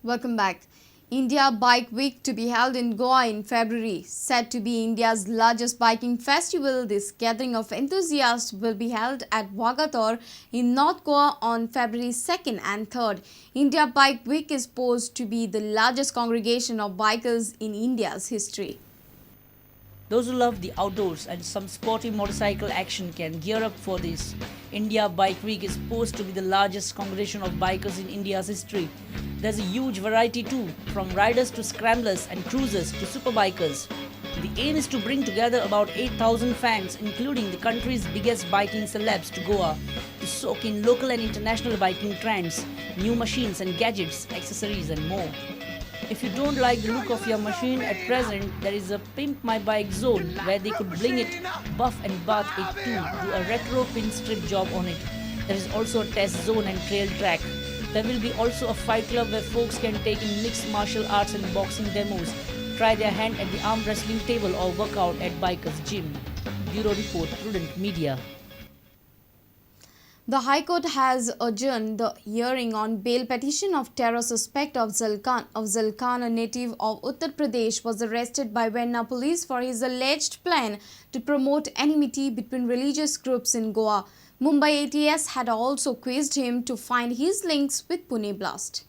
Welcome back. India Bike Week to be held in Goa in February. Said to be India's largest biking festival, this gathering of enthusiasts will be held at Vagator in North Goa on February 2nd and 3rd. India Bike Week is posed to be the largest congregation of bikers in India's history. Those who love the outdoors and some sporty motorcycle action can gear up for this. India Bike Week is supposed to be the largest congregation of bikers in India's history. There's a huge variety too, from riders to scramblers and cruisers to superbikers. The aim is to bring together about 8,000 fans, including the country's biggest biking celebs, to Goa to soak in local and international biking trends, new machines and gadgets, accessories and more. If you don't like the look of your machine at present, there is a Pimp My Bike zone where they could bling it, buff and bath it too, do a retro pinstripe job on it. There is also a test zone and trail track. There will be also a fight club where folks can take in mixed martial arts and boxing demos, try their hand at the arm wrestling table or work out at Bikers Gym. Bureau Report, Prudent Media. The High Court has adjourned the hearing on bail petition of terror suspect Afzal Khan. Afzal Khan, a native of Uttar Pradesh, was arrested by Verna police for his alleged plan to promote enmity between religious groups in Goa. Mumbai ATS had also quizzed him to find his links with Pune blast.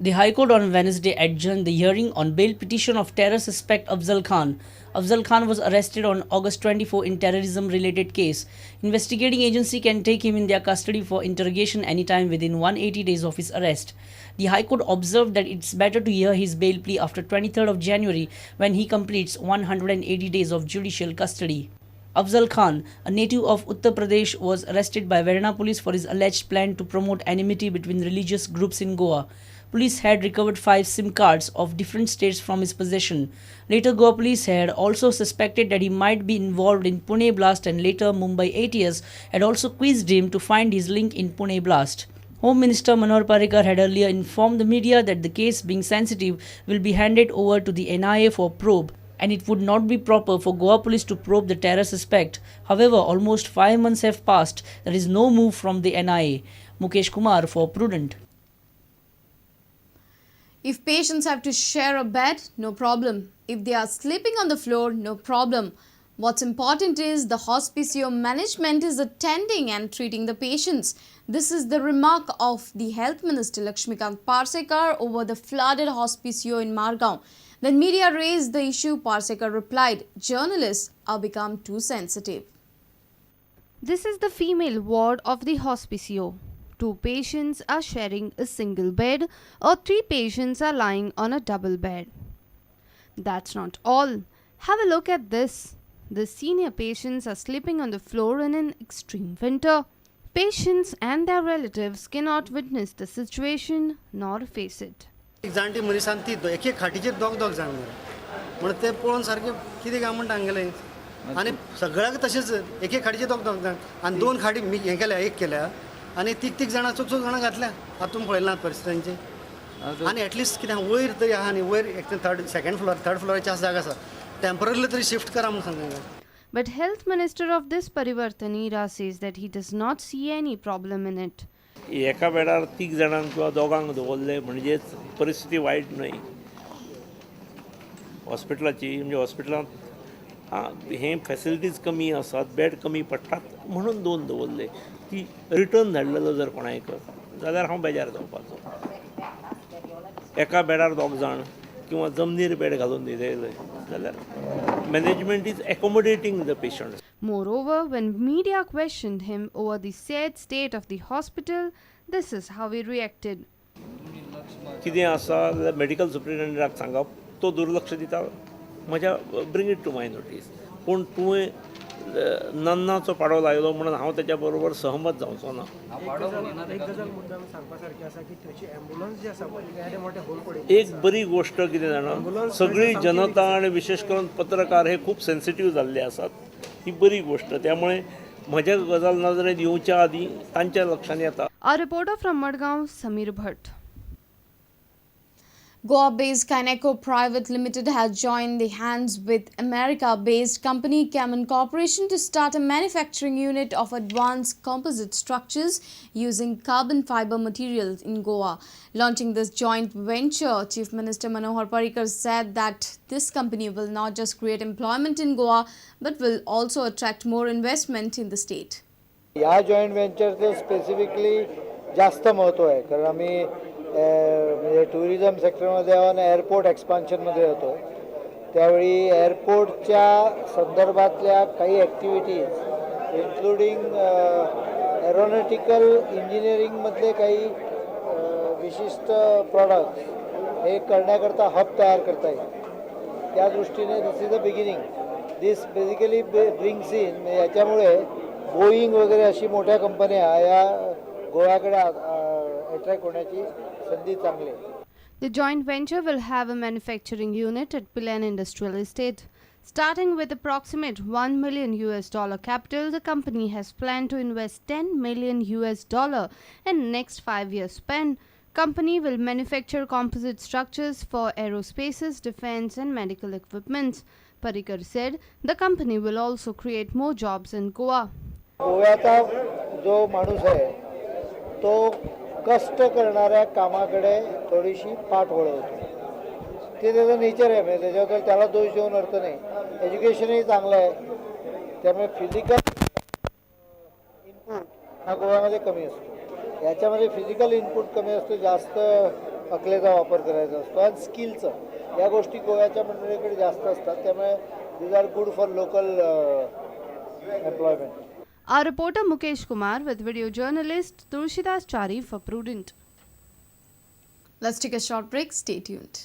The High Court on Wednesday adjourned the hearing on bail petition of terror suspect Afzal Khan. Afzal Khan was arrested on August 24 in terrorism-related case. Investigating agency can take him in their custody for interrogation anytime within 180 days of his arrest. The High Court observed that it's better to hear his bail plea after 23rd of January when he completes 180 days of judicial custody. Afzal Khan, a native of Uttar Pradesh, was arrested by Verna police for his alleged plan to promote enmity between religious groups in Goa. Police had recovered 5 SIM cards of different states from his possession. Later, Goa police had also suspected that he might be involved in Pune blast, and later Mumbai ATS had also quizzed him to find his link in Pune blast. Home Minister Manohar Parrikar had earlier informed the media that the case, being sensitive, will be handed over to the NIA for probe, and it would not be proper for Goa police to probe the terror suspect. However, almost 5 months have passed. There is no move from the NIA. Mukesh Kumar for Prudent. If patients have to share a bed, no problem. If they are sleeping on the floor, no problem. What's important is the hospicio management is attending and treating the patients. This is the remark of the Health Minister Lakshmikant Parsekar over the flooded hospicio in Margao. When media raised the issue, Parsekar replied, journalists are become too sensitive. This is the female ward of the hospicio. 2 patients are sharing a single bed or 3 patients are lying on a double bed. That's not all. Have a look at this. The senior patients are sleeping on the floor in an extreme winter. Patients and their relatives cannot witness the situation nor face it. एक जाणटी मनीस आनी ती एक एक खाटीचेर दोग दोग जाण मरे म्हण ते पळोवन सारकें कितें काय म्हणटा हांगेलें आनी सगळ्याक तशेंच एक एक खाटीचेर दोग दोग जाण आनी 2 खाटी हें केल्या एक केल्या आनी तीग तीग जाणां चोग चोग जाणां घातल्या हातून पळयलां परिस्थितींची आनी एटलिस्ट कितें वयर तरी आहा न्ही वयर एक थर्ड सेकंड फ्लोर थर्ड फ्लोराची आसा जागा आसा टेम्पररी तरी शिफ्ट करा म्हूण सांगता. But Health Minister of this Parivartan era says that he does not see any problem in it. एका वेळार तीग जाणांक किंवा दोगांक दवरले म्हणजेच परिस्थिती वायट न्हय हॉस्पिटलाची, म्हणजे हॉस्पिटलांत हे फॅसिलिटीज कमी आसात, बेड कमी पडटात म्हणून 2 दवरले. ती रिटर्न धाडलेलो जर कोणाक जाल्यार हांव बेजार जावपाचो. एका बेडार 2 जाण किंवा जमनीर बेड घालून दिले जाल्यार management is accommodating the patient. Moreover, when media questioned him over the sad state of the hospital, this is how he reacted. कितें आसा जाल्यार मेडिकल सुप्रिंटेंडंटाक सांगप, तो दुर्लक्ष दिता म्हज्या bring it to my notice. पूण तुवें नन्नाचो पाडो लायलो म्हणून हांव तेच्या बरोबर सहमत जावचो ना. एक बरी गोश्ट कितें जाणा, सगळी जनता आनी विशेश करून पत्रकार हे खूब सेन्सिटीव जाल्ले आसात, ही बरी गोश्ट. त्यामुळे म्हज्या गजाल नजरेंत येवच्या आदीं तांच्या लक्षांत येता. A reporter from Madgaon, Samir Bhatt. Goa-based Kineco Private Limited has joined the hands with America-based company Kaman Corporation to start a manufacturing unit of advanced composite structures using carbon fiber materials in Goa. Launching this joint venture, Chief Minister Manohar Parrikar said that this company will not just create employment in Goa but will also attract more investment in the state. ह्या joint व्हेंचरचं specifically जास्त महत्त्व आहे, कारण आम्ही म्हणजे tourism सेक्टरमध्ये आहोत आणि एअरपोर्ट एक्सपान्शनमध्ये होतो. त्यावेळी एअरपोर्टच्या संदर्भातल्या काही ॲक्टिव्हिटीज, इन्क्लुडिंग एरोनॉटिकल इंजिनिअरिंगमधले काही विशिष्ट प्रॉडक्ट्स हे करण्याकरता हब तयार करता येईल. त्या दृष्टीने this is a beginning. This basically brings in, याच्यामुळे बोईंग वगैरे अशी मोठ्या कंपन्या या गोव्याकडे अट्रॅक्ट होण्याची संधी चांगली आहे. The joint venture will have a manufacturing unit at Pilerne Industrial Estate. Starting with approximate 1 million US dollar capital, the company has planned to invest 10 million US dollar in next 5-year span. Company will manufacture composite structures for aerospaces, defense and medical equipments. Parrikar said the company will also create more jobs in Goa. गोव्याचा जो माणूस आहे तो कष्ट करणाऱ्या कामाकडे थोडीशी पाठ वळवतो. ते त्याचं नेचर आहे, म्हणजे त्याच्याबद्दल त्याला दोष देऊन अर्थ नाही. एज्युकेशनही चांगलं आहे, त्यामुळे फिजिकल इनपुट हा गोव्यामध्ये कमी असतो. याच्यामध्ये फिजिकल इनपुट कमी असतो, जास्त अकलेचा वापर करायचा असतो आणि स्किलचं या गोष्टी गोव्याच्या मंडळीकडे जास्त असतात. त्यामुळे these are good for local employment. Our reporter Mukesh Kumar with video journalist Tulsidas Chari for Prudent. Let's take a short break. Stay tuned.